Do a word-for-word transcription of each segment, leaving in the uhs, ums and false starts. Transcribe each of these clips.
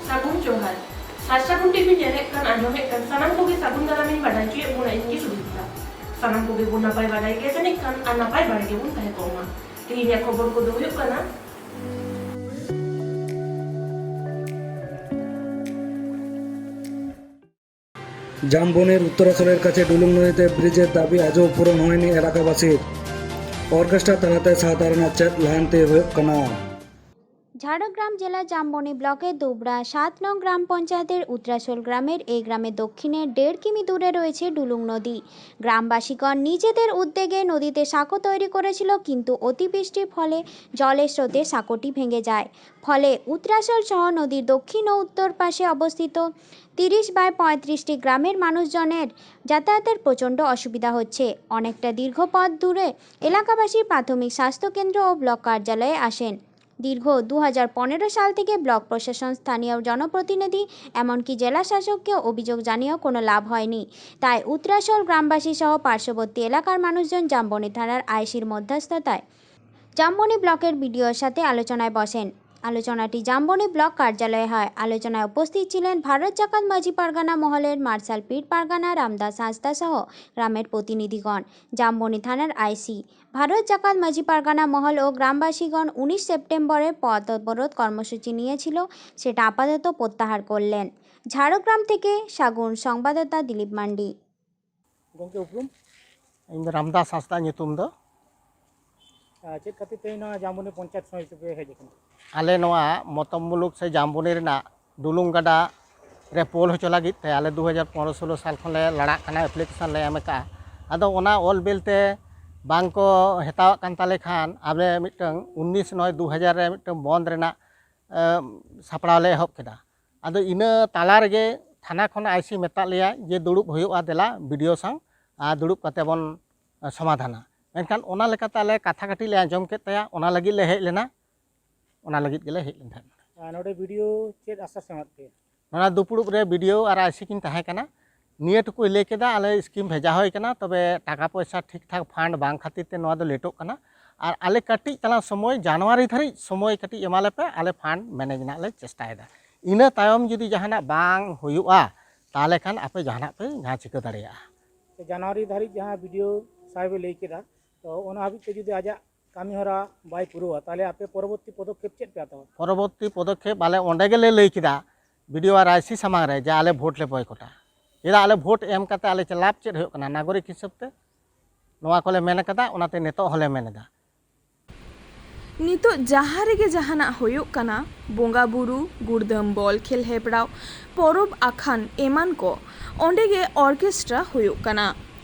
ᱥᱟᱹᱜᱩᱱ ᱡᱚᱦᱟᱨ᱾ ᱥᱟᱨ ᱥᱟᱹᱜᱩᱱ ᱴᱤᱵᱷᱤ ᱧᱮᱞᱮᱫ ᱠᱟᱱ, ᱟᱸᱡᱚᱢᱮᱫ ᱠᱟᱱ ᱥᱟᱱᱟᱢ ᱠᱚᱜᱮ ᱥᱟᱹᱜᱩᱱ ᱫᱟᱨᱟᱢᱤᱧ ᱵᱟᱰᱟᱭ ᱦᱚᱪᱚᱭᱮᱫ ᱵᱚᱱᱟ, ᱤᱧ ᱜᱮ ᱥᱩᱫᱤᱯᱛᱟ᱾ ᱥᱟᱱᱟᱢ ᱠᱚᱜᱮ ᱵᱚᱱ ᱱᱟᱯᱟᱭ ᱵᱟᱰᱟᱭ ᱜᱮᱭᱟ ᱡᱟᱹᱱᱤᱡ ᱠᱷᱟᱱ, ᱟᱨ ᱱᱟᱯᱟᱭ ᱵᱟᱲᱟ ᱜᱮᱵᱚᱱ ᱛᱟᱦᱮᱸ ᱠᱚᱜ ᱢᱟ᱾ ᱛᱮᱦᱮᱧᱟᱜ ᱠᱷᱚᱵᱚᱨ ᱠᱚᱫᱚ ᱦᱩᱭᱩᱜ ᱠᱟᱱᱟ, জামবনির উত্তরাচলের কাছে ডুলুং নদীতে ব্রিজের দাবি আজও পূরণ হয়নি এলাকাবাসীর। অর্কেস্ট্রা তালাতে সাধারণের চেত লাহান্তি হয়ে কানা। ঝাড়গ্রাম জেলা জামবনি ব্লকের দুবরা সাত নং গ্রাম পঞ্চায়েতের উত্তরাচল গ্রামের এই গ্রামের দক্ষিণে দেড় কিমি দূরে রয়েছে ডুলুং নদী। গ্রামবাসীগণ নিজেদের উদ্যোগে নদীতে সাঁকো তৈরি করেছিল, কিন্তু অতিবৃষ্টির ফলে জলের স্রোতে সাঁকোটি ভেঙে যায়। ফলে উত্তরাচল সহ নদীর দক্ষিণ ও উত্তর পাশে অবস্থিত তিরিশ বাই পঁয়ত্রিশটি গ্রামের মানুষজনের যাতায়াতের প্রচণ্ড অসুবিধা হচ্ছে। অনেকটা দীর্ঘ পথ দূরে এলাকাবাসী প্রাথমিক স্বাস্থ্যকেন্দ্র ও ব্লক কার্যালয়ে আসেন। দীর্ঘ দু হাজার পনেরো সাল থেকে ব্লক প্রশাসন স্থানীয় জনপ্রতিনিধি এমনকি জেলা শাসককে অভিযোগ জানিয়েও কোনো লাভ হয়নি। তাই উত্তরাচল গ্রামবাসী সহ পার্শ্ববর্তী এলাকার মানুষজন জামবনি থানার আইসির মধ্যস্থতায় জামবনি ব্লকের বিডিওর সাথে আলোচনায় বসেন। আলোচনাটি জামবনি ব্লক কার্যালয়ে হয়। আলোচনায় উপস্থিত ছিলেন ভারত জাকাত মাঝি পারগানা মহলের মার্শাল পীর পারগানা রামদাস হাঁসদা সহ গ্রামের প্রতিনিধিগণ, জামবনি থানার আইসি। ভারত জাকাত মাঝি পারগানা মহল ও গ্রামবাসীগণ উনিশ সেপ্টেম্বরের পথ অবরোধ কর্মসূচি নিয়েছিল, সেটা আপাতত প্রত্যাহার করলেন। ঝাড়গ্রাম থেকে সাগুন সংবাদদাতা দিলীপ মান্ডি। ᱜᱚᱢᱠᱮ ᱩᱯᱨᱩᱢ? ᱤᱧ ᱫᱚ ᱨᱟᱢᱫᱟᱥ ᱦᱟᱸᱥᱫᱟ ᱧᱩᱛᱩᱢ ᱫᱚ᱾ ᱟᱨ ᱪᱮᱫ ᱠᱷᱟᱹᱛᱤᱨ ᱛᱮ ᱱᱚᱣᱟ ᱡᱟᱢᱵᱚᱱᱤ ᱯᱚᱧᱪᱟᱭᱮᱛ ᱥᱚᱢᱤᱛᱤ ᱯᱮ ᱦᱮᱡ ᱟᱠᱟᱱᱟ? ᱟᱞᱮ ᱱᱚᱣᱟ ᱢᱚᱛᱚᱢ ᱢᱩᱞᱩᱠ ᱥᱮ ᱡᱟᱢᱵᱚᱱᱤ ᱨᱮᱱᱟᱜ ᱰᱩᱞᱩᱝ ᱜᱟᱰᱟ ᱨᱮ ᱯᱳᱞ ᱦᱚᱪᱚ ᱞᱟᱹᱜᱤᱫ ᱛᱮ ᱟᱞᱮ ᱫᱩ ᱦᱟᱡᱟᱨ ᱯᱚᱱᱨᱚ ᱥᱳᱞᱳ ᱥᱟᱞ ᱠᱷᱚᱱ ᱞᱮ ᱞᱟᱲᱟᱜ ᱠᱟᱱᱟ, ᱮᱯᱞᱤᱠᱮᱥᱚᱱ ᱞᱮ ᱮᱢ ᱟᱠᱟᱫᱼᱟ᱾ ᱟᱫᱚ ᱚᱱᱟ ᱚᱞ ᱵᱤᱞ ᱛᱮ ᱵᱟᱝ ᱠᱚ ᱦᱟᱛᱟᱣᱟᱜ ᱠᱟᱱ ᱛᱟᱞᱮ ᱠᱷᱟᱱ ᱟᱞᱮ ᱢᱤᱫᱴᱟᱝ ᱩᱱᱤᱥ ᱱᱚᱭ ᱫᱩ ᱦᱟᱡᱟᱨ ᱨᱮ ᱢᱤᱫᱴᱟᱝ ᱵᱚᱱᱫᱷ ᱨᱮᱱᱟᱜ ᱮ, ᱥᱟᱯᱲᱟᱣ ᱞᱮ ᱮᱦᱚᱵ ᱠᱮᱫᱟ᱾ ᱟᱫᱚ ᱤᱱᱟᱹ ᱛᱟᱞᱟ ᱨᱮᱜᱮ ᱛᱷᱟᱱᱟ ᱠᱷᱚᱱ ᱟᱭᱥᱤ ᱢᱮᱛᱟᱫ ᱞᱮᱭᱟ ᱡᱮ ᱫᱩᱲᱩᱵ ᱦᱩᱭᱩᱜᱼᱟ, ᱫᱮᱞᱟ ᱵᱤᱰᱤᱳ ᱥᱟᱶ ᱟᱨ ᱫᱩᱲᱩᱵ ᱠᱟᱛᱮ ᱵᱚᱱ ᱥᱚᱢᱟᱫᱷᱟᱱᱟ᱾ ᱢᱮᱱᱠᱷᱟᱱ ᱚᱱᱟ ᱞᱮᱠᱟᱛᱮ ᱟᱞᱮ ᱠᱟᱛᱷᱟ ᱠᱟᱹᱴᱤᱡ ᱞᱮ ᱟᱸᱡᱚᱢ ᱠᱮᱫ ᱛᱟᱭᱟ, ᱚᱱᱟ ᱞᱟᱹᱜᱤᱫ ᱞᱮ ᱦᱮᱡ ᱞᱮᱱᱟ᱾ ᱚᱱᱟ ᱞᱟᱹᱜᱤᱫ ᱜᱮᱞᱮ ᱦᱮᱡ ᱞᱮᱱ ᱛᱟᱦᱮᱸᱫ᱾ ᱟᱨ ᱱᱚᱰᱮ ᱵᱤᱰᱤᱳ ᱪᱮᱫ ᱟᱥᱟ ᱥᱮ ᱮᱢᱟᱫ ᱯᱮᱭᱟ? ᱱᱚᱣᱟ ᱫᱩᱯᱲᱩᱵ ᱨᱮ ᱵᱤᱰᱤᱳ ᱟᱨ ᱟᱭᱥᱤ ᱠᱤᱱ ᱛᱟᱦᱮᱸ ᱠᱟᱱᱟ᱾ ᱱᱤᱭᱟᱹ ᱴᱩᱠᱩᱭ ᱞᱟᱹᱭ ᱠᱮᱫᱟ, ᱟᱞᱮ ᱥᱠᱤᱢ ᱵᱷᱮᱡᱟ ᱦᱩᱭ ᱠᱟᱱᱟ, ᱛᱚᱵᱮ ᱴᱟᱠᱟ ᱯᱚᱭᱥᱟ ᱴᱷᱤᱠ ᱴᱷᱟᱠ ᱯᱷᱟᱱᱰ ᱵᱟᱝ ᱠᱷᱟᱹᱛᱤᱨ ᱛᱮ ᱱᱚᱣᱟ ᱫᱚ ᱞᱮᱴᱚᱜ ᱠᱟᱱᱟ᱾ ᱟᱨ ᱟᱞᱮ ᱠᱟᱹᱴᱤᱡ ᱛᱟᱞᱟᱝ ᱥᱚᱢᱚᱭ, ᱡᱟᱱᱩᱣᱟᱨᱤ ᱫᱷᱟᱹᱨᱤᱡ ᱥᱚᱢᱚᱭ ᱠᱟᱹᱴᱤᱡ ᱮᱢᱟ ᱞᱮᱯᱮ, ᱟᱞᱮ ᱯᱷᱟᱱᱰ ᱢᱮᱱᱮᱡᱽ ᱨᱮᱱᱟᱜ ᱞᱮ ᱪᱮᱥᱴᱟᱭᱮᱫᱟ᱾ ᱤᱱᱟᱹ ᱛᱟᱭᱚᱢ ᱡᱩᱫᱤ ᱡᱟᱦᱟᱱᱟᱜ ᱵᱟᱝ ᱦᱩᱭᱩᱜᱼᱟ, ᱛᱟᱦᱚᱞᱮ ᱠᱷᱟᱱ ᱟᱯᱮ ᱡᱟᱦᱟᱱᱟᱜ ᱯᱮ ᱡᱟᱦᱟᱸ ᱪᱤᱠᱟᱹ ᱫᱟᱲᱮᱭᱟᱜᱼᱟ᱾ ᱡᱟᱱᱩᱣᱟᱨᱤ ᱫᱷᱟᱹᱨᱤᱡ ᱡᱟᱦᱟᱸ ᱵᱤ ᱰᱤ ᱳ ᱥᱟᱦᱮᱵᱮ ᱞᱟᱹᱭ ᱠᱮᱫᱟ, ᱛᱚ ᱚᱱᱟ ᱦᱟᱹᱵᱤᱡ ᱛᱮ ᱡᱩᱫᱤ ᱟᱡᱟᱜ ᱠᱟᱹᱢᱤᱦᱚᱨᱟ ᱵᱟᱭ ᱯᱩᱨᱟᱹᱣᱟ, ᱛᱟᱦᱚᱞᱮ ᱟᱯᱮ ᱯᱚᱨᱚᱵᱚᱨᱛᱤ ᱯᱚᱫᱚᱠᱷᱮᱯ ᱪᱮᱫ ᱯᱮ ᱦᱟᱛᱟᱣᱟ? ᱯᱚᱨᱚᱵᱚᱨᱛᱤ ᱯᱚᱫᱚᱠᱷᱮᱯ ᱟᱞᱮ ᱚᱸᱰᱮ ᱜᱮᱞᱮ ᱞᱟᱹᱭ ᱠᱮᱫᱟ, ᱵᱤ ᱰᱤ ᱳ ᱟᱨ ᱟᱭ ᱥᱤ ᱥᱟᱢᱟᱝ ᱨᱮ, ᱡᱮ ᱟᱞᱮ ᱵᱷᱳᱴ ᱞᱮ ᱵᱚᱭᱠᱚᱴᱟ᱾ ᱪᱮᱫᱟᱜ ᱟᱞᱮ ᱵᱷᱳᱴ ᱮᱢ ᱠᱟᱛᱮ ᱟᱞᱮ ᱪᱮ ᱞᱟᱵᱷ ᱪᱮᱫ ᱦᱩᱭᱩᱜ ᱠᱟᱱᱟ ᱱᱟᱜᱚᱨᱤᱠ ᱦᱤᱥᱟᱹᱵ ᱛᱮ? ᱱᱚᱣᱟ ᱠᱚᱞᱮ ᱢᱮᱱ ᱠᱟᱫᱟ, ᱚᱱᱟᱛᱮ ᱱᱤᱛᱚᱜ ᱦᱚᱸᱞᱮ ᱢᱮᱱ ᱮᱫᱟ᱾ ᱱᱤᱛᱚᱜ ᱡᱟᱦᱟᱸ ᱨᱮᱜᱮ ᱡᱟᱦᱟᱱᱟᱜ ᱦᱩᱭᱩᱜ ᱠᱟᱱᱟ, ᱵᱚᱸᱜᱟ ᱵᱩᱨᱩ, ᱜᱩᱲᱫᱟᱹᱢ, ᱵᱚᱞ ᱠᱷᱮᱞ ᱦᱮᱯᱨᱟᱣ, ᱯᱚᱨᱚᱵᱽ ᱟᱠᱷᱟᱱ ᱮᱢᱟᱱ ᱠᱚ, ᱚᱸᱰᱮ ᱜᱮ ᱚᱨᱠᱮᱥᱴᱨᱟ ᱦᱩᱭᱩᱜ ᱠᱟᱱᱟ᱾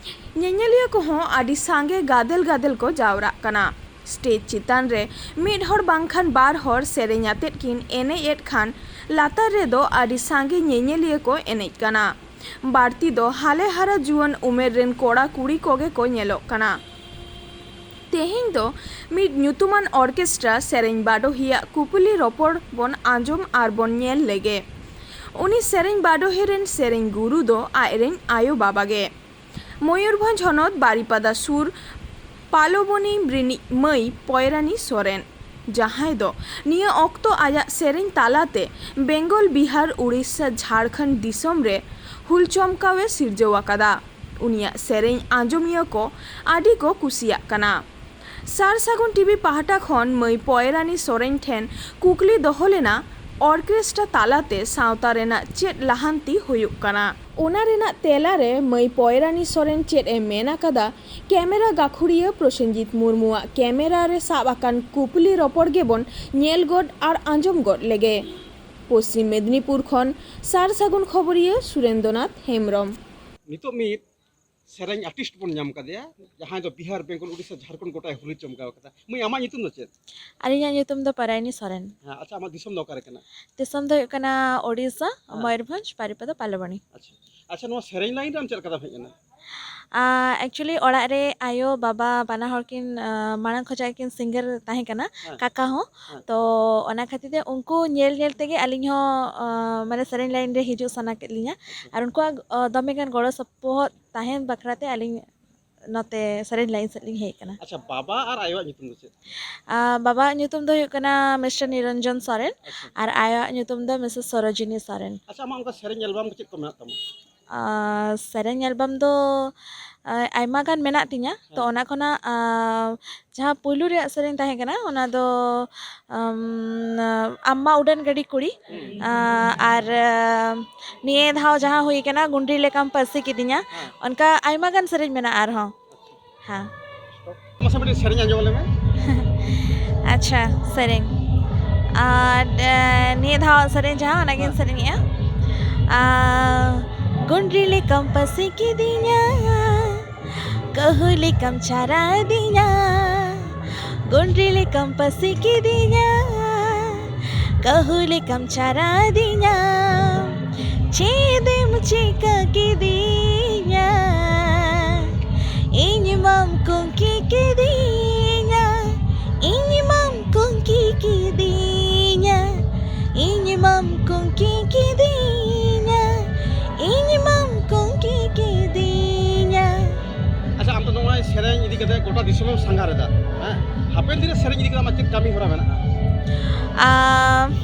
ᱧᱮᱧᱮᱞᱤᱭᱟᱹ ᱠᱚᱦᱚᱸ ᱟᱹᱰᱤ ᱥᱟᱸᱜᱮ ᱜᱟᱫᱮᱞ ᱜᱟᱫᱮᱞ ᱠᱚ ᱡᱟᱣᱨᱟᱜ ᱠᱟᱱᱟ᱾ ᱥᱴᱮᱡᱽ ᱪᱮᱛᱟᱱ ᱨᱮ ᱢᱤᱫ ᱦᱚᱲ ᱵᱟᱝᱠᱷᱟᱱ ᱵᱟᱨ ᱦᱚᱲ ᱥᱮᱨᱮᱧ ᱟᱛᱮᱫ ᱠᱤᱱ ᱮᱱᱮᱡ ᱮᱫ ᱠᱷᱟᱱ, ᱞᱟᱛᱟᱨ ᱨᱮᱫᱚ ᱟᱹᱰᱤ ᱥᱟᱸᱜᱮ ᱧᱮᱧᱮᱞᱤᱭᱟᱹ ᱠᱚ ᱮᱱᱮᱡ ᱠᱟᱱᱟ᱾ ᱵᱟᱹᱲᱛᱤ ᱫᱚ ᱦᱟᱞᱮ ᱦᱟᱨᱟ ᱡᱩᱣᱟᱹᱱ ᱩᱢᱮᱨ ᱨᱮᱱ ᱠᱚᱲᱟ ᱠᱩᱲᱤ ᱠᱚᱜᱮ ᱠᱚ ᱧᱮᱞᱚᱜ ᱠᱟᱱᱟ᱾ ᱛᱮᱦᱮᱧ ᱫᱚ ᱢᱤᱫ ᱧᱩᱛᱩᱢᱟᱱ ᱚᱨᱠᱮᱥᱴᱨᱟ ᱥᱮᱨᱮᱧ ᱵᱟᱰᱚᱦᱤᱭᱟᱜ ᱠᱩᱯᱩᱞᱤ ᱨᱚᱯᱚᱲ ᱵᱚᱱ ᱟᱸᱡᱚᱢ ᱟᱨ ᱵᱚᱱ ᱧᱮᱞ ᱞᱮᱜᱮ᱾ ᱩᱱᱤ ᱥᱮᱨᱮᱧ ᱵᱟᱰᱚᱦᱤ ᱨᱮᱱ ᱥᱮᱨᱮᱧ ᱜᱩᱨᱩ ᱫᱚ ᱟᱡᱨᱮᱱ ᱟᱭᱳ ᱵᱟᱵᱟ ᱜᱮ᱾ ᱢᱚᱭᱩᱨᱵᱷᱚᱸᱡᱽ ᱦᱚᱱᱚᱛ ᱵᱟᱨᱤᱯᱟᱫᱟ ᱥᱩᱨ ᱯᱟᱞᱚᱵᱚᱱᱤ ᱨᱤᱱᱤᱡ ᱢᱟᱹᱭ ᱯᱚᱭᱨᱟᱱᱤ ᱥᱚᱨᱮᱱ, ᱡᱟᱦᱟᱸᱭ ᱫᱚ ᱱᱤᱭᱟᱹ ᱚᱠᱛᱚ ᱟᱭᱟᱜ ᱥᱮᱨᱮᱧ ᱛᱟᱞᱟᱛᱮ ᱵᱮᱝᱜᱚᱞ, ᱵᱤᱦᱟᱨ, ᱩᱲᱤᱥᱥᱟ, ᱡᱷᱟᱲᱠᱷᱚᱸᱰ ᱫᱤᱥᱚᱢ ᱨᱮ ᱦᱩᱞᱪᱚᱢᱠᱟᱣ ᱮ ᱥᱤᱨᱡᱟᱹᱣ ᱟᱠᱟᱫᱟ᱾ ᱩᱱᱤᱭᱟᱜ ᱥᱮᱨᱮᱧ ᱟᱸᱡᱚᱢᱤᱭᱟᱹ ᱠᱚ ᱟᱹᱰᱤ ᱠᱚ ᱠᱩᱥᱤᱭᱟᱜ ᱠᱟᱱᱟ᱾ ᱥᱟᱨ ᱥᱟᱹᱜᱩᱱ ᱴᱤᱵᱷᱤ ᱯᱟᱦᱴᱟ ᱠᱷᱚᱱ ᱢᱟᱹᱭ ᱯᱚᱭᱨᱟᱱᱤ ᱥᱚᱨᱮᱱ ᱴᱷᱮᱱ ᱠᱩᱠᱞᱤ ᱫᱚᱦᱚ ᱞᱮᱱᱟ, ᱚᱨᱠᱮᱥᱴᱨᱟ ᱛᱟᱞᱟᱛᱮ ᱥᱟᱶᱛᱟ ᱨᱮᱱᱟᱜ ᱪᱮᱫ ᱞᱟᱦᱟᱱᱛᱤ ᱦᱩᱭᱩᱜ ᱠᱟᱱᱟ? ᱚᱱᱟ ᱨᱮᱱᱟᱜ ᱛᱮᱞᱟ ᱨᱮ ᱢᱟᱹᱭ ᱯᱚᱭᱨᱟᱱᱤ ᱥᱚᱨᱮᱱ ᱪᱮᱫ ᱮ ᱢᱮᱱ ᱟᱠᱟᱫᱟ, ᱠᱮᱢᱮᱨᱟ ᱜᱟᱹᱠᱷᱩᱲᱤᱭᱟᱹ ᱯᱨᱚᱥᱮᱱᱡᱤᱛ ᱢᱩᱨᱢᱩᱣᱟᱜ ᱠᱮᱢᱮᱨᱟ ᱨᱮ ᱥᱟᱵ ᱟᱠᱟᱱ ᱠᱩᱯᱞᱤ ᱨᱚᱯᱚᱲ ᱜᱮᱵᱚᱱ ᱧᱮᱞ ᱜᱚᱫ ᱟᱨ ᱟᱸᱡᱚᱢ ᱜᱚᱫ ᱞᱮᱜᱮ᱾ ᱯᱚᱥᱪᱤᱢ ᱢᱮᱫᱽᱱᱤᱯᱩᱨ ᱠᱷᱚᱱ ᱥᱟᱨ ᱥᱟᱹᱜᱩᱱ ᱠᱷᱚᱵᱚᱨᱤᱭᱟᱹ ᱥᱩᱨᱮᱱᱫᱨᱚᱱᱟᱛᱷ ᱦᱮᱢᱵᱽᱨᱚᱢ᱾ ᱱᱤᱛᱚᱜ ᱢᱤᱫ ᱥᱮᱨᱮᱧ ᱟᱨᱴᱤᱥᱴ ᱵᱚᱱ ᱧᱟᱢ ᱠᱟᱫᱮᱭᱟ, ᱡᱟᱦᱟᱸᱭ ᱫᱚ ᱵᱤᱦᱟᱨ, ᱵᱮᱝᱜᱚᱞ, ᱩᱰᱤᱥᱥᱟ, ᱡᱷᱟᱲᱠᱷᱚᱸᱰ ᱜᱚᱴᱟᱭ ᱦᱩᱞᱤ ᱪᱚᱢᱠᱟᱣ ᱠᱟᱫᱟ᱾ ᱢᱟᱹᱭ, ᱟᱢᱟᱜ ᱧᱩᱛᱩᱢ ᱫᱚ ᱪᱮᱫ? ᱟᱹᱞᱤᱧᱟᱜ ᱧᱩᱛᱩᱢ ᱫᱚ ᱯᱟᱨᱟᱭᱱᱤ ᱥᱚᱨᱮᱱ᱾ ᱦᱮᱸ, ᱟᱪᱪᱷᱟ, ᱟᱢᱟᱜ ᱫᱤᱥᱚᱢ ᱫᱚ ᱚᱠᱟᱨᱮ ᱠᱟᱱᱟ? ᱫᱤᱥᱚᱢ ᱫᱚ ᱦᱩᱭᱩᱜ ᱠᱟᱱᱟ ᱳᱰᱤᱥᱟ, ᱦᱮᱸ᱾ ᱢᱚᱭᱩᱨᱵᱷᱚᱸᱡᱽ, ᱵᱟᱨᱤᱯᱟᱫᱟ, ᱯᱟᱞᱚᱵᱚᱱᱤ᱾ ᱟᱪᱪᱷᱟ, ᱟᱪᱪᱷᱟ, ᱱᱚᱣᱟ ᱥᱮᱨᱮᱧ ᱞᱟᱭᱤᱱ ᱨᱮ ᱟᱢ ᱪᱮᱫ ᱞᱮᱠᱟᱛᱮᱢ ᱦᱮᱡ ᱮᱱᱟ? ᱮᱠᱪᱩᱭᱮᱞᱤ ᱚᱲᱟᱜ ᱨᱮ ᱟᱭᱳ ᱵᱟᱵᱟ ᱵᱟᱱᱟ ᱦᱚᱲ ᱠᱤᱱ, ᱟᱸ, ᱢᱟᱲᱟᱝ ᱠᱷᱚᱱᱟᱜ ᱠᱤᱱ ᱥᱤᱝᱜᱟᱨ ᱛᱟᱦᱮᱸ ᱠᱟᱱᱟ, ᱦᱮᱸ᱾ ᱠᱟᱠᱟ ᱦᱚᱸ᱾ ᱦᱮᱸ᱾ ᱛᱚ ᱚᱱᱟ ᱠᱷᱟᱹᱛᱤᱨ ᱛᱮ ᱩᱱᱠᱩ ᱧᱮᱞ ᱧᱮᱞ ᱛᱮᱜᱮ ᱟᱹᱞᱤᱧ ᱦᱚᱸ, ᱟᱸ, ᱢᱟᱱᱮ ᱥᱮᱨᱮᱧ ᱞᱟᱭᱤᱱ ᱨᱮ ᱦᱤᱡᱩᱜ ᱥᱟᱱᱟ ᱠᱮᱫ ᱞᱤᱧᱟ᱾ ᱟᱪᱪᱷᱟ᱾ ᱟᱨ ᱩᱱᱠᱩᱣᱟᱜ, ᱟᱸ, ᱫᱚᱢᱮ ᱜᱟᱱ ᱜᱚᱲᱚ ᱥᱚᱯᱚᱦᱚᱫ ᱛᱟᱦᱮᱱ ᱵᱟᱠᱷᱨᱟ ᱛᱮ ᱟᱹᱞᱤᱧ ᱱᱚᱛᱮ ᱥᱮᱨᱮᱧ ᱞᱟᱭᱤᱱ ᱥᱮᱫ ᱞᱤᱧ ᱦᱮᱡ ᱟᱠᱟᱱᱟ᱾ ᱟᱪᱪᱷᱟ, ᱵᱟᱵᱟ ᱟᱨ ᱟᱭᱳᱣᱟᱜ ᱧᱩᱛᱩᱢ ᱫᱚ ᱪᱮᱫ? ᱟᱨ ᱵᱟᱵᱟᱣᱟᱜ ᱧᱩᱛᱩᱢ ᱫᱚ ᱦᱩᱭᱩᱜ ᱠᱟᱱᱟ ᱢᱤᱥᱴᱟᱨ ᱱᱤᱨᱚᱧᱡᱚᱱ ᱥᱚᱨᱮᱱ᱾ ᱟᱪᱪᱷᱟ᱾ ᱟᱨ ᱟᱭᱳᱣᱟᱜ ᱧᱩᱛᱩᱢ ᱫᱚ ᱢᱤᱥᱮᱥ ᱥᱚᱨᱳᱡᱤᱱᱤ ᱥᱚᱨᱮᱱ᱾ ᱟᱪᱪᱷᱟ, ᱟᱢᱟᱜ ᱚᱱᱠᱟ ᱥᱮᱨᱮᱧ ᱮᱞᱵᱟᱢ ᱠᱚ ᱪᱮᱫ ᱠᱚ ᱢᱮᱱᱟᱜ ᱛᱟᱢᱟ? ᱟᱨ ᱥᱮᱨᱮᱧ ᱮᱞᱵᱟᱢ ᱫᱚ, ᱟᱨ ᱟᱭᱢᱟ ᱜᱟᱱ ᱢᱮᱱᱟᱜ ᱛᱤᱧᱟᱹ᱾ ᱛᱚ, ᱦᱮᱸ᱾ ᱚᱱᱟ ᱠᱷᱚᱱᱟᱜ, ᱟᱨ ᱡᱟᱦᱟᱸ ᱯᱩᱭᱞᱩ ᱨᱮᱭᱟᱜ ᱥᱮᱨᱮᱧ ᱛᱟᱦᱮᱸ ᱠᱟᱱᱟ, ᱚᱱᱟ ᱫᱚ, ᱟᱢ, ᱟᱢᱢᱟ ᱩᱰᱟᱹᱱ ᱜᱟᱹᱰᱤ ᱠᱩᱲᱤ, ᱦᱩᱸ᱾ ᱟᱨ, ᱟᱨ ᱱᱤᱭᱟᱹ ᱫᱷᱟᱣ ᱡᱟᱦᱟᱸ ᱦᱩᱭ ᱠᱟᱱᱟ, ᱜᱩᱱᱰᱨᱤ ᱞᱮᱠᱟᱢ ᱯᱟᱹᱥᱤ ᱠᱤᱫᱤᱧᱟ, ᱦᱮᱸ᱾ ᱚᱱᱠᱟ ᱟᱭᱢᱟ ᱜᱟᱱ ᱥᱮᱨᱮᱧ ᱢᱮᱱᱟᱜᱼᱟ ᱟᱨᱦᱚᱸ᱾ ᱦᱮᱸ᱾ ᱢᱟᱥᱮ ᱢᱤᱫᱴᱤᱡ ᱥᱮᱨᱮᱧ ᱟᱸᱡᱚᱢ ᱟᱞᱮ ᱢᱮ᱾ ᱟᱪᱪᱷᱟ, ᱥᱮᱨᱮᱧ᱾ ᱟᱨ, ᱮ, ᱱᱤᱭᱟᱹ ᱫᱷᱟᱣ ᱥᱮᱨᱮᱧ ᱡᱟᱦᱟᱸ, ᱚᱱᱟᱜᱤᱧ ᱦᱮᱸ᱾ ᱥᱮᱨᱮᱧᱮᱜᱼᱟ᱾ ᱟᱨ, ᱜᱩᱱᱰᱨᱤ ᱞᱮᱠᱟᱢ ᱯᱟᱹᱥᱤ ᱠᱤᱫᱤᱧᱟ, ᱠᱟᱹᱦᱩ ᱞᱮᱠᱟᱢ ᱪᱟᱨᱟᱫᱤᱧᱟ, ᱜᱩᱱᱰᱨᱤ ᱞᱮᱠᱟᱢ ᱯᱟᱹᱥᱤ ᱠᱤᱫᱤᱧᱟ, ᱠᱟᱹᱦᱩ ᱞᱮᱠᱟᱢ ᱪᱟᱨᱟᱫᱤᱧᱟ, ᱪᱮᱫ ᱮᱢ ᱪᱤᱠᱟᱹ ᱠᱤᱫᱤᱧᱟ? ᱤᱧ ᱢᱟᱢ ᱠᱩᱝᱠᱤ ᱠᱤᱫᱤᱧᱟ, ᱤᱧ ᱢᱟᱢ ᱠᱩᱝᱠᱤ ᱠᱤᱫᱤᱧᱟ, ᱤᱧ ᱢᱟᱢ ᱠᱩᱝᱠᱤ ᱠᱤᱫᱤᱧᱟ, ᱤᱧ ᱢᱟᱢ ᱠᱩᱝᱠᱤ ᱠᱤᱫᱤᱧᱟ᱾ ᱟᱪᱪᱷᱟ, ᱟᱢ ᱫᱚ ᱱᱚᱜᱼᱚᱭ ᱥᱮᱨᱮᱧ ᱤᱫᱤ ᱠᱟᱛᱮ ᱜᱚᱴᱟ ᱫᱤᱥᱚᱢᱮᱢ ᱥᱟᱸᱜᱷᱟᱨ ᱮᱫᱟ, ᱦᱮᱸ? ᱦᱟᱯᱮᱱ ᱫᱤᱱ ᱨᱮ ᱥᱮᱨᱮᱧ ᱤᱫᱤ ᱠᱟᱛᱮ ᱟᱢᱟᱜ ᱪᱮᱫ ᱠᱟᱹᱢᱤ ᱦᱚᱨᱟ ᱢᱮᱱᱟᱜᱼᱟ? ᱟᱢ,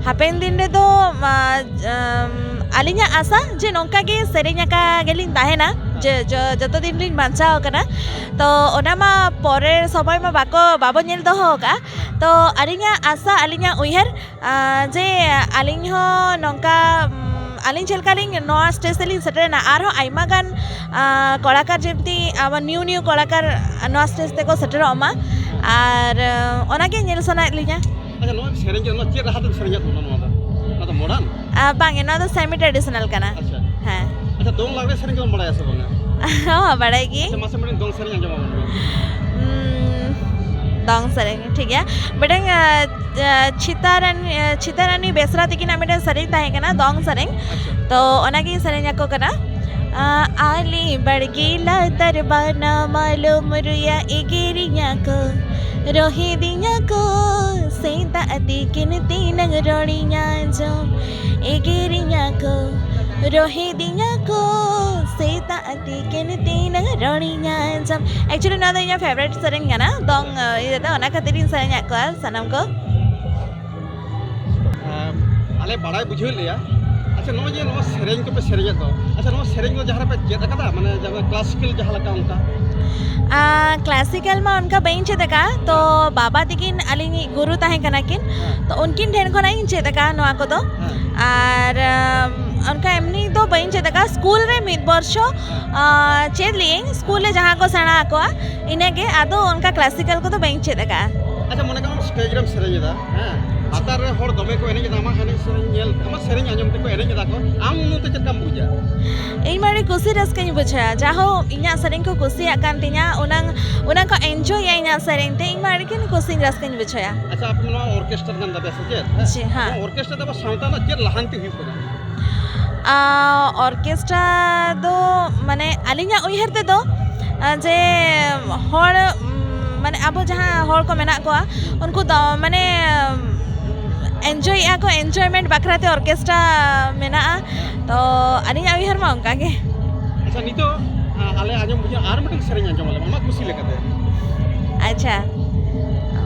ᱦᱟᱯᱮᱱ ᱫᱤᱱ ᱨᱮᱫᱚ, ᱟᱢ, ᱟᱹᱞᱤᱧᱟᱜ ᱟᱥᱟ ᱡᱮ ᱱᱚᱝᱠᱟ ᱜᱮ ᱥᱮᱨᱮᱧ ᱟᱠᱟ ᱜᱮᱞᱤᱧ ᱛᱟᱦᱮᱱᱟ, ᱡᱮ ᱡᱚ-, ᱡᱚᱛᱚ ᱫᱤᱱ ᱞᱤᱧ ᱵᱟᱧᱪᱟᱣ ᱟᱠᱟᱱᱟ᱾ ᱛᱚ, ᱚᱱᱟ ᱢᱟ ᱯᱚᱨᱮᱨ ᱥᱚᱢᱚᱭ ᱢᱟ ᱵᱟᱠᱚ, ᱵᱟᱵᱚ ᱧᱮᱞ ᱫᱚᱦᱚ ᱟᱠᱟᱫᱼᱟ᱾ ᱛᱚ, ᱟᱹᱞᱤᱧᱟᱜ ᱟᱥᱟ, ᱟᱹᱞᱤᱧᱟᱜ ᱩᱭᱦᱟᱹᱨ, ᱟᱨ ᱡᱮ ᱟᱹᱞᱤᱧ ᱦᱚᱸ ᱱᱚᱝᱠᱟ, ᱩᱢ, ᱟᱹᱞᱤᱧ ᱪᱮᱫ ᱞᱮᱠᱟ ᱞᱤᱧ ᱱᱚᱣᱟ ᱥᱴᱮᱡᱽ ᱛᱮᱞᱤᱧ ᱥᱮᱴᱮᱨᱮᱱᱟ, ᱟᱨᱦᱚᱸ ᱟᱭᱢᱟ ᱜᱟᱱ, ᱟᱨ, ᱠᱚᱲᱟᱠᱟᱨ ᱡᱮᱢᱛᱤ ᱟᱵᱚ ᱱᱤᱭᱩ ᱱᱤᱭᱩ ᱠᱚᱲᱟᱠᱟᱨ ᱱᱚᱣᱟ ᱥᱴᱮᱡᱽ ᱛᱮᱠᱚ ᱥᱮᱴᱮᱨᱚᱜ ᱢᱟ, ᱟᱨ, ᱟᱨ, ᱚᱱᱟᱜᱮ ᱧᱮᱞ ᱥᱟᱱᱟᱭᱮᱫ ᱞᱤᱧᱟ᱾ ᱟᱪᱪᱷᱟ, ᱱᱚᱣᱟ ᱥᱮᱨᱮᱧ ᱫᱚ ᱱᱚᱣᱟ ᱪᱮᱫ ᱨᱟᱦᱟ ᱛᱮᱢ ᱥᱮᱨᱮᱧᱮᱫ ᱛᱟᱵᱚᱱᱟ ᱱᱚᱣᱟ ᱫᱚ? ᱱᱚᱣᱟ ᱫᱚ modern? ᱟᱨ, ᱵᱟᱝ, ᱱᱚᱣᱟ ᱫᱚ semi traditional ᱠᱟᱱᱟ᱾ ᱟᱪᱪᱷᱟ᱾ ᱦᱮᱸ᱾ ᱟᱪᱪᱷᱟ, ᱫᱚᱝ ᱞᱟᱜᱽᱲᱮ ᱥᱮᱨᱮᱧ ᱠᱚᱫᱚᱢ ᱵᱟᱲᱟᱭᱟ ᱥᱮ ᱵᱟᱝᱟ? ᱦᱚᱸ, ᱵᱟᱲᱟᱭ ᱜᱤᱭᱟᱹᱧ᱾ ᱟᱪᱪᱷᱟ, ᱢᱟᱥᱮ ᱢᱤᱫᱴᱮᱱ ᱫᱚᱝ ᱥᱮᱨᱮᱧ ᱟᱸᱡᱚᱢ ᱟᱵᱚᱱ ᱢᱮ᱾ ᱩᱸ, ᱫᱚᱝ ᱥᱮᱨᱮᱧ, ᱴᱷᱤᱠ ᱜᱮᱭᱟ᱾ ᱢᱤᱫᱴᱟᱝ, ᱟᱸ, ᱟᱸ, ᱪᱷᱤᱛᱟᱨᱟᱱᱤ, ᱟᱸ, ᱪᱷᱤᱛᱟᱨᱟᱱᱤ ᱵᱮᱥᱨᱟ ᱛᱤᱠᱤᱱᱟᱜ ᱢᱤᱫᱴᱟᱝ ᱥᱮᱨᱮᱧ ᱛᱟᱦᱮᱸ ᱠᱟᱱᱟ, ᱫᱚᱝ ᱥᱮᱨᱮᱧ᱾ ᱟᱪᱪᱷᱟ᱾ ᱛᱚ, ᱚᱱᱟᱜᱤᱧ ᱥᱮᱨᱮᱧ ᱟᱠᱚ ᱠᱟᱱᱟ᱾ ᱟᱸ, ᱟᱞᱮ ᱵᱟᱲᱜᱮ ᱞᱟᱛᱟᱨ ᱵᱟᱱᱟᱢ ᱟᱞᱚᱢ ᱨᱩᱭᱟ, ᱮᱜᱮᱨᱤᱧᱟ ᱠᱚ, ᱨᱚᱦᱮᱫᱤᱧᱟ ᱠᱚ, ᱥᱮᱛᱟᱜ ᱛᱤᱠᱤᱱ ᱛᱤᱱᱟᱹᱝ ᱨᱚᱲᱤᱧ ᱟᱸᱡᱚᱢ, ᱮᱜᱮᱨᱤᱧᱟ ᱠᱚ, ᱨᱚᱦᱮᱫᱤᱧᱟ ᱠᱚ, ᱥᱮᱛᱟᱜ ᱛᱟᱜ ᱛᱤᱠᱤᱱ ᱛᱤᱱᱟᱹᱜ ᱨᱚᱲᱤᱧ ᱟᱸᱡᱚᱢ᱾ Actually, ᱱᱚᱣᱟ ᱫᱚ ᱤᱧᱟᱹᱜ favourite ᱥᱮᱨᱮᱧ ᱠᱟᱱᱟ, ᱫᱚᱝ, ᱤᱭᱟᱹ ᱫᱚ, ᱚᱱᱟ ᱠᱷᱟᱹᱛᱤᱨ ᱤᱧ ᱥᱮᱨᱮᱧᱟᱫ ᱠᱚᱣᱟ ᱥᱟᱱᱟᱢ ᱠᱚ᱾ ᱟᱢ, ᱟᱞᱮ ᱵᱟᱲᱟᱭ ᱵᱩᱡᱷᱟᱹᱣ ᱞᱮᱭᱟ᱾ ᱟᱪᱪᱷᱟ, ᱱᱚᱜᱼᱚᱭ ᱡᱮ ᱱᱚᱣᱟ ᱥᱮᱨᱮᱧ ᱠᱚᱯᱮ ᱥᱮᱨᱮᱧᱮᱫ ᱫᱚ, ᱟᱪᱪᱷᱟ, ᱱᱚᱣᱟ ᱥᱮᱨᱮᱧ ᱫᱚ ᱡᱟᱦᱟᱸ ᱨᱮᱯᱮ ᱪᱮᱫ ᱟᱠᱟᱫᱟ, ᱢᱟᱱᱮ ᱡᱟᱦᱟᱸ ᱠᱞᱟᱥᱤᱠᱟᱞ ᱡᱟᱦᱟᱸ ᱞᱮᱠᱟ ᱚᱱᱠᱟ? ᱟᱸ, ᱠᱞᱟᱥᱤᱠᱟᱞ ᱢᱟ ᱚᱱᱠᱟ ᱵᱟᱹᱧ ᱪᱮᱫ ᱟᱠᱟᱫᱼᱟ, ᱛᱚ ᱵᱟᱵᱟ ᱛᱤᱠᱤᱱ ᱟᱹᱞᱤᱧᱤᱡ ᱜᱩᱨᱩ ᱛᱟᱦᱮᱸ ᱠᱟᱱᱟ ᱠᱤᱱ, ᱦᱮᱸ᱾ ᱛᱚ ᱩᱱᱠᱤᱱ ᱴᱷᱮᱱ ᱠᱷᱚᱱᱟᱜ ᱤᱧ ᱪᱮᱫ ᱟᱠᱟᱫᱼᱟ ᱱᱚᱣᱟ ᱠᱚᱫᱚ᱾ ᱦᱮᱸ᱾ ᱟᱨ, ᱟᱢ, ᱚᱱᱠᱟ ᱮᱢᱱᱤ ᱫᱚ ᱵᱟᱹᱧ ᱪᱮᱫ ᱟᱠᱟᱫᱼᱟ, ᱥᱠᱩᱞ ᱨᱮ ᱢᱤᱫ ᱵᱚᱨᱥᱚ, ᱦᱮᱸ᱾ ᱟᱸ, ᱪᱮᱫ ᱞᱮᱜᱼᱟᱹᱧ, ᱥᱠᱩᱞ ᱨᱮ ᱡᱟᱦᱟᱸ ᱠᱚ ᱥᱮᱬᱟ ᱟᱠᱚᱣᱟ, ᱤᱱᱟᱹᱜᱮ, ᱟᱫᱚ ᱚᱱᱠᱟ ᱠᱞᱟᱥᱤᱠᱟᱞ ᱠᱚᱫᱚ ᱵᱟᱹᱧ ᱪᱮᱫ ᱟᱠᱟᱫᱼᱟ᱾ ᱟᱪᱪᱷᱟ, ᱢᱚᱱᱮ ᱠᱟᱜ ᱢᱮ ᱥᱴᱮᱡ ᱨᱮᱢ ᱥᱮᱨᱮᱧ ᱮᱫᱟ, ᱦᱮᱸ, ᱞᱟᱛᱟᱨ ᱨᱮ ᱦᱚᱲ ᱫᱚᱢᱮ ᱠᱚ ᱮᱱᱮᱡ ᱮᱫᱟ, ᱟᱢᱟᱜ ᱮᱱᱮᱡ ᱥᱮᱨᱮᱧ ᱧᱮᱞ, ᱟᱢᱟᱜ ᱥᱮᱨᱮᱧ ᱟᱸᱡᱚᱢ ᱛᱮᱠᱚ ᱮᱱᱮᱡ ᱮᱫᱟ ᱠᱚ, ᱟᱢ ᱩᱱ ᱚᱠᱛᱚ ᱪᱮᱫ ᱞᱮᱠᱟᱢ ᱵᱩᱡᱟ? ᱤᱧ ᱢᱟ ᱟᱹᱰᱤ ᱠᱩᱥᱤ ᱨᱟᱹᱥᱠᱟᱹᱧ ᱵᱩᱡᱷᱟᱹᱣᱟ, ᱡᱟᱦᱳ ᱤᱧᱟᱹᱜ ᱥᱮᱨᱮᱧ ᱠᱚ ᱠᱩᱥᱤᱭᱟᱜ ᱠᱟᱱ ᱛᱤᱧᱟ, ᱚᱱᱟ, ᱚᱱᱟ ᱠᱚ ᱮᱱᱡᱚᱭᱟ ᱤᱧᱟᱹᱜ ᱥᱮᱨᱮᱧ ᱛᱮ, ᱤᱧ ᱢᱟ ᱟᱹᱰᱤ ᱜᱟᱱ ᱠᱩᱥᱤᱧ ᱨᱟᱹᱥᱠᱟᱹᱧ ᱵᱩᱡᱷᱟᱹᱣᱟ᱾ ᱟᱪᱪᱷᱟ, ᱟᱯᱮ ᱱᱚᱣᱟ ᱚᱨᱠᱮᱥᱴᱟᱨ ᱠᱟᱱ ᱛᱟᱯᱮᱭᱟ ᱥᱮ ᱪᱮᱫ? ᱦᱮᱸ? ᱡᱤ ᱦᱮᱸ᱾ ᱱᱚᱣᱟ ᱚᱨᱠᱮᱥᱴᱟᱨ ᱛᱮ ᱟᱵᱚ ᱥᱟᱶᱛᱟ ᱨᱮᱱᱟᱜ ᱪᱮᱫ ᱞᱟᱦᱟᱱᱛᱤ ᱦᱩᱭᱩᱜ ᱠᱟᱱᱟ? ᱟᱸ, ᱚᱨᱠᱮᱥᱴᱨᱟ ᱫᱚ, ᱢᱟᱱᱮ, ᱟᱹᱞᱤᱧᱟᱜ ᱩᱭᱦᱟᱹᱨ ᱛᱮᱫᱚ, ᱟᱸ, ᱡᱮ ᱦᱚᱲ, ᱩᱢ, ᱢᱟᱱᱮ, ᱟᱵᱚ ᱡᱟᱦᱟᱸ ᱦᱚᱲ ᱠᱚ ᱢᱮᱱᱟᱜ ᱠᱚᱣᱟ, ᱩᱱᱠᱩ ᱫᱚ, ᱢᱟᱱᱮ, ᱮᱱᱡᱚᱭᱮᱜᱼᱟ ᱠᱚ, ᱮᱱᱡᱚᱭᱢᱮᱱᱴ ᱵᱟᱠᱷᱨᱟ ᱛᱮ ᱚᱨᱠᱮᱥᱴᱨᱟ ᱢᱮᱱᱟᱜᱼᱟ᱾ ᱛᱚ, ᱟᱹᱞᱤᱧᱟᱜ ᱩᱭᱦᱟᱹᱨ ᱢᱟ ᱚᱱᱠᱟ ᱜᱮ᱾ ᱟᱪᱪᱷᱟ, ᱱᱤᱛᱚᱜ, ᱟᱸ, ᱟᱞᱮ ᱟᱸᱡᱚᱢ ᱵᱩᱡᱷᱟᱹᱣ ᱟᱨ ᱢᱤᱫᱴᱟᱝ ᱥᱮᱨᱮᱧ ᱟᱸᱡᱚᱢ ᱟᱞᱮ ᱢᱮ, ᱟᱢᱟᱜ ᱠᱩᱥᱤ ᱞᱮᱠᱟᱛᱮ᱾ ᱟᱪᱪᱷᱟ,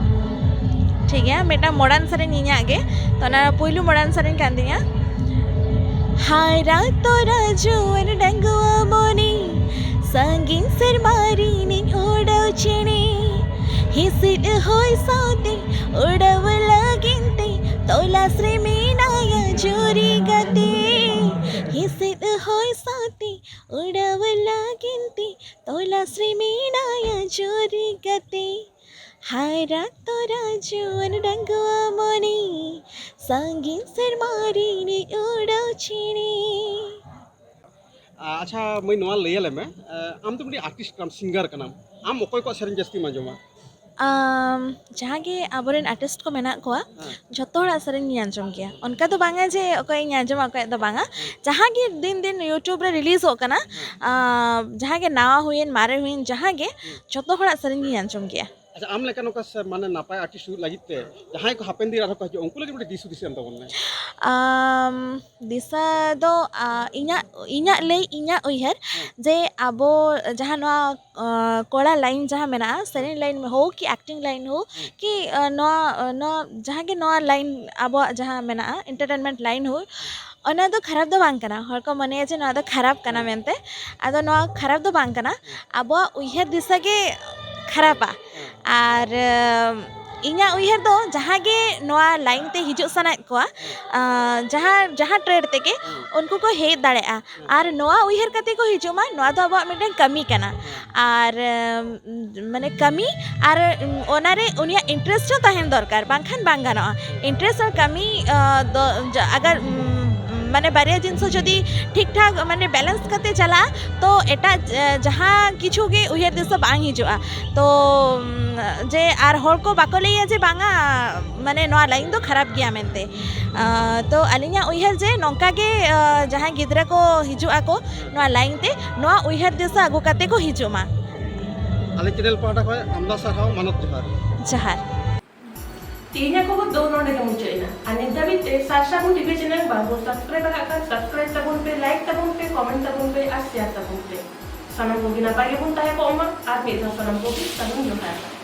ᱴᱷᱤᱠ ᱜᱮᱭᱟ, ᱢᱤᱫᱴᱟᱝ ᱢᱚᱰᱟᱨᱱ ᱥᱮᱨᱮᱧ ᱤᱧᱟᱹᱜ ᱜᱮ, ᱛᱚ ᱚᱱᱟ ᱯᱩᱭᱞᱩ ᱢᱚᱰᱟᱨᱱ ᱥᱮᱨᱮᱧ ᱠᱟᱱ ᱛᱤᱧᱟ᱾ ᱦᱟᱨᱟ ᱛᱚᱨᱟ ᱡᱩᱣᱟᱹᱱ ᱰᱟᱺᱜᱩᱣᱟᱹ ᱢᱚᱱᱮ, ᱥᱟᱺᱜᱤᱧ ᱥᱮᱨᱢᱟ ᱨᱤᱱᱤᱡ ᱩᱰᱟᱹᱣ ᱪᱮᱬᱮ, ᱦᱤᱸᱥᱤᱫ ᱦᱚᱭ ᱥᱟᱶᱛᱮ ᱩᱰᱟᱹᱣ ᱞᱟᱹᱜᱤᱫ ᱛᱮ ᱛᱚᱞᱟᱥ ᱨᱮ ᱢᱮᱱᱟᱭᱟ ᱡᱩᱨᱤ ᱜᱟᱛᱮ᱾ ᱦᱤᱸᱥᱤᱫ ᱦᱚᱭ ᱥᱟᱶᱛᱮ ᱩᱰᱟᱹᱣ ᱞᱟᱹᱜᱤᱫ ᱛᱮ ᱛᱚᱞᱟᱥ ᱨᱮ ᱢᱮᱱᱟᱭᱟ ᱡᱩᱨᱤ ᱜᱟᱛᱮ᱾ ᱦᱟᱨᱟ ᱛᱚᱨᱟ ᱡᱩᱣᱟᱹᱱ ᱰᱟᱺᱜᱩᱣᱟᱹ ᱢᱚᱱᱮ, ᱥᱟᱺᱜᱤᱧ ᱥᱮᱨᱢᱟ ᱨᱤᱱᱤᱡ ᱩᱰᱟᱹᱣ ᱪᱮᱬᱮ᱾ ᱟᱪᱪᱷᱟ ᱢᱟᱹᱭ, ᱱᱚᱣᱟ ᱞᱟᱹᱭ ᱟᱞᱮ ᱢᱮ, ᱟᱢ ᱫᱚ ᱢᱤᱫᱴᱤᱡ ᱟᱨᱴᱤᱥᱴ ᱠᱟᱱᱟᱢ, ᱥᱤᱝᱜᱟᱨ ᱠᱟᱱᱟᱢ, ᱟᱢ ᱚᱠᱚᱭ ᱠᱚᱣᱟᱜ ᱥᱮᱨᱮᱧ ᱡᱟᱹᱥᱛᱤᱢ ᱟᱸᱡᱚᱢᱟ? ᱟᱢ, ᱡᱟᱦᱟᱸ ᱜᱮ ᱟᱵᱚᱨᱮᱱ ᱟᱨᱴᱤᱥᱴ ᱠᱚ ᱢᱮᱱᱟᱜ ᱠᱚᱣᱟ, ᱦᱮᱸ᱾ ᱡᱷᱚᱛᱚ ᱦᱚᱲᱟᱜ ᱥᱮᱨᱮᱧ ᱜᱤᱧ ᱟᱸᱡᱚᱢ ᱜᱮᱭᱟ᱾ ᱚᱱᱠᱟ ᱫᱚ ᱵᱟᱝᱟ ᱡᱮ ᱚᱠᱚᱭ ᱤᱧ ᱟᱸᱡᱚᱢᱟ, ᱚᱠᱚᱭᱟᱜ ᱫᱚ ᱵᱟᱝᱟ᱾ ᱦᱮᱸ᱾ ᱡᱟᱦᱟᱸ ᱜᱮ ᱫᱤᱱ ᱫᱤᱱ YouTube ᱨᱮ ᱨᱤᱞᱤᱡᱚᱜ ᱠᱟᱱᱟ, ᱦᱮᱸ᱾ ᱟᱢ, ᱡᱟᱦᱟᱸ ᱜᱮ ᱱᱟᱣᱟ ᱦᱩᱭᱮᱱ, ᱢᱟᱨᱮ ᱦᱩᱭᱮᱱ, ᱡᱟᱦᱟᱸ ᱜᱮ, ᱦᱮᱸ᱾ ᱡᱷᱚᱛᱚ ᱦᱚᱲᱟᱜ ᱥᱮᱨᱮᱧ ᱜᱤᱧ ᱟᱸᱡᱚᱢ ᱜᱮᱭᱟ᱾ ᱟᱪᱪᱷᱟ, ᱟᱢ ᱞᱮᱠᱟ ᱱᱚᱝᱠᱟ ᱥᱮ ᱢᱟᱱᱮ ᱱᱟᱯᱟᱭ ᱟᱨᱴᱤᱥᱴ ᱦᱩᱭᱩᱜ ᱞᱟᱹᱜᱤᱫ ᱛᱮ ᱡᱟᱦᱟᱸᱭ ᱠᱚ ᱦᱟᱯᱮᱱ ᱫᱤᱱ ᱟᱨᱦᱚᱸ ᱠᱚ ᱦᱤᱡᱩᱜᱼᱟ, ᱩᱱᱠᱩ ᱞᱟᱹᱜᱤᱫ ᱢᱤᱫᱴᱮᱱ ᱫᱤᱥ ᱦᱩᱫᱤᱥ ᱮᱢ ᱛᱟᱵᱚᱱ ᱢᱮ᱾ ᱟᱢ, ᱫᱤᱥᱟᱹ ᱫᱚ, ᱟ, ᱤᱧᱟᱹᱜ, ᱤᱧᱟᱹᱜ ᱞᱟᱹᱭ, ᱤᱧᱟᱹᱜ ᱩᱭᱦᱟᱹᱨ ᱦᱮᱸ᱾ ᱡᱮ ᱟᱵᱚ ᱡᱟᱦᱟᱸ ᱱᱚᱣᱟ, ᱟ, ᱠᱚᱲᱟ ᱞᱟᱭᱤᱱ ᱡᱟᱦᱟᱸ ᱢᱮᱱᱟᱜᱼᱟ, ᱥᱮᱨᱮᱧ ᱞᱟᱭᱤᱱ ᱦᱳᱠ ᱠᱤ ᱮᱠᱴᱤᱝ ᱞᱟᱭᱤᱱ ᱦᱳᱠ ᱦᱮᱸ᱾ ᱠᱤ, ᱟ, ᱱᱚᱣᱟ, ᱟ, ᱱᱚᱣᱟ ᱡᱟᱦᱟᱸ ᱜᱮ ᱱᱚᱣᱟ ᱞᱟᱭᱤᱱ ᱟᱵᱚᱣᱟᱜ ᱡᱟᱦᱟᱸ ᱢᱮᱱᱟᱜᱼᱟ, ᱮᱱᱴᱟᱨᱴᱮᱱᱢᱮᱱᱴ ᱞᱟᱭᱤᱱ ᱦᱳᱠ, ᱚᱱᱟ ᱫᱚ ᱠᱷᱟᱨᱟᱯ ᱫᱚ ᱵᱟᱝ ᱠᱟᱱᱟ᱾ ᱦᱚᱲ ᱠᱚ ᱢᱚᱱᱮᱭᱟ ᱡᱮ ᱱᱚᱣᱟ ᱫᱚ ᱠᱷᱟᱨᱟᱯ ᱠᱟᱱᱟ ᱦᱮᱸ᱾ ᱢᱮᱱᱛᱮ᱾ ᱟᱫᱚ ᱱᱚᱣᱟ ᱠᱷᱟᱨᱟᱯ ᱫᱚ ᱵᱟᱝ ᱠᱟᱱᱟ, ᱟᱵᱚᱣᱟᱜ ᱩᱭᱦᱟᱹᱨ ᱫᱤᱥᱟᱹ ᱜᱮ ᱠᱷᱟᱨᱟᱯᱟ᱾ ᱟᱨ, ᱟᱢ, ᱤᱧᱟᱹᱜ ᱩᱭᱦᱟᱹᱨ ᱫᱚ ᱡᱟᱦᱟᱸ ᱜᱮ ᱱᱚᱣᱟ ᱞᱟᱭᱤᱱ ᱛᱮ ᱦᱤᱡᱩᱜ ᱥᱟᱱᱟᱭᱮᱫ ᱠᱚᱣᱟ, ᱟᱸ, ᱡᱟᱦᱟᱸ, ᱡᱟᱦᱟᱸ ᱴᱨᱮᱰ ᱛᱮᱜᱮ ᱩᱱᱠᱩ ᱠᱚ ᱦᱮᱡ ᱫᱟᱲᱮᱭᱟᱜᱼᱟ᱾ ᱟᱨ ᱱᱚᱣᱟ ᱩᱭᱦᱟᱹᱨ ᱠᱟᱛᱮ ᱠᱚ ᱦᱤᱡᱩᱜ ᱢᱟ, ᱱᱚᱣᱟ ᱫᱚ ᱟᱵᱚᱣᱟᱜ ᱢᱤᱫᱴᱮᱱ ᱠᱟᱹᱢᱤ ᱠᱟᱱᱟ᱾ ᱟᱨ, ᱟᱢ, ᱢᱟᱱᱮ ᱠᱟᱹᱢᱤ ᱟᱨ, ᱩᱢ, ᱚᱱᱟᱨᱮ ᱩᱱᱤᱭᱟᱜ ᱤᱱᱴᱟᱨᱮᱥᱴ ᱦᱚᱸ ᱛᱟᱦᱮᱱ ᱫᱚᱨᱠᱟᱨ, ᱵᱟᱝᱠᱷᱟᱱ ᱵᱟᱝ ᱜᱟᱱᱚᱜᱼᱟ᱾ ᱤᱱᱴᱟᱨᱮᱥᱴ ᱟᱨ ᱠᱟᱹᱢᱤ, ᱟ, ᱫᱚ, ᱡᱟ-, ᱟᱜᱟᱨ, ᱩᱢ, ᱢᱟᱱᱮ ᱵᱟᱨᱭᱟ ᱡᱤᱱᱤᱥ ᱦᱚᱸ ᱡᱩᱫᱤ ᱴᱷᱤᱠ ᱴᱷᱟᱠ ᱢᱟᱱᱮ ᱵᱮᱞᱮᱱᱥ ᱠᱟᱛᱮ ᱪᱟᱞᱟᱜᱼᱟ, ᱛᱚ ᱮᱴᱟᱜ, ᱟ, ᱡᱟᱦᱟᱸ ᱠᱤᱪᱷᱩ ᱜᱮ ᱩᱭᱦᱟᱹᱨ ᱫᱤᱥᱟᱹ ᱵᱟᱝ ᱦᱤᱡᱩᱜᱼᱟ᱾ ᱛᱚ, ᱩᱢ, ᱡᱮ ᱟᱨ ᱦᱚᱲ ᱠᱚ ᱵᱟᱠᱚ ᱞᱟᱹᱭᱟ ᱡᱮ ᱵᱟᱝᱟ, ᱢᱟᱱᱮ ᱱᱚᱣᱟ ᱞᱟᱭᱤᱱ ᱫᱚ ᱠᱷᱟᱨᱟᱯ ᱜᱮᱭᱟ ᱢᱮᱱᱛᱮ᱾ ᱟ, ᱛᱚ ᱟᱹᱞᱤᱧᱟᱜ ᱩᱭᱦᱟᱹᱨ ᱡᱮ ᱱᱚᱝᱠᱟ ᱜᱮ, ᱟ, ᱡᱟᱦᱟᱸᱭ ᱜᱤᱫᱽᱨᱟᱹ ᱠᱚ ᱦᱤᱡᱩᱜ ᱟᱠᱚ ᱱᱚᱣᱟ ᱞᱟᱭᱤᱱ ᱛᱮ, ᱱᱚᱣᱟ ᱩᱭᱦᱟᱹᱨ ᱫᱤᱥᱟᱹ ᱟᱹᱜᱩ ᱠᱟᱛᱮ ᱠᱚ ᱦᱤᱡᱩᱜ ᱢᱟ᱾ ᱟᱞᱮ ᱪᱮᱱᱮᱞ ᱯᱟᱦᱴᱟ ᱠᱷᱚᱱ ᱟᱢᱫᱟ ᱥᱟᱨᱦᱟᱣ, ᱢᱟᱱᱚᱛ ᱡᱚᱦᱟᱨ᱾ ᱡᱚᱦᱟᱨ᱾ ᱛᱮᱦᱮᱧᱟᱜ ᱠᱷᱚᱵᱚᱨ ᱫᱚ ᱱᱚᱰᱮ ᱜᱮ ᱢᱩᱪᱟᱹᱫ ᱮᱱᱟ᱾ ᱟᱨ ᱱᱤᱛ ᱫᱷᱟᱹᱵᱤᱡ ᱛᱮ ᱥᱟᱨᱥᱟᱜᱩᱱ ᱴᱤᱵᱷᱤ ᱪᱮᱱᱮᱞ ᱵᱟᱝ ᱵᱚᱱ ᱥᱟᱵᱥᱠᱨᱟᱭᱤᱵ ᱟᱠᱟᱫ ᱠᱷᱟᱱ ᱥᱟᱵᱥᱠᱨᱟᱭᱤᱵ ᱛᱟᱵᱚᱱ ᱯᱮ, ᱞᱟᱭᱤᱠ ᱛᱟᱵᱚᱱ ᱯᱮ, ᱠᱚᱢᱮᱱᱴ ᱛᱟᱵᱚᱱ ᱯᱮ ᱟᱨ ᱥᱮᱭᱟᱨ ᱛᱟᱵᱚᱱ ᱯᱮ᱾ ᱥᱟᱱᱟᱢ ᱠᱚᱜᱮ ᱱᱟᱯᱟᱭ ᱜᱮᱵᱚᱱ ᱛᱟᱦᱮᱸ ᱠᱚᱜ ᱢᱟ᱾ ᱟᱨ ᱢᱤᱫ ᱫᱷᱟᱣ ᱥᱟᱱᱟᱢ ᱠᱚᱜᱮ ᱥᱟᱹᱜᱩᱱ ᱡᱚᱦᱟᱨ᱾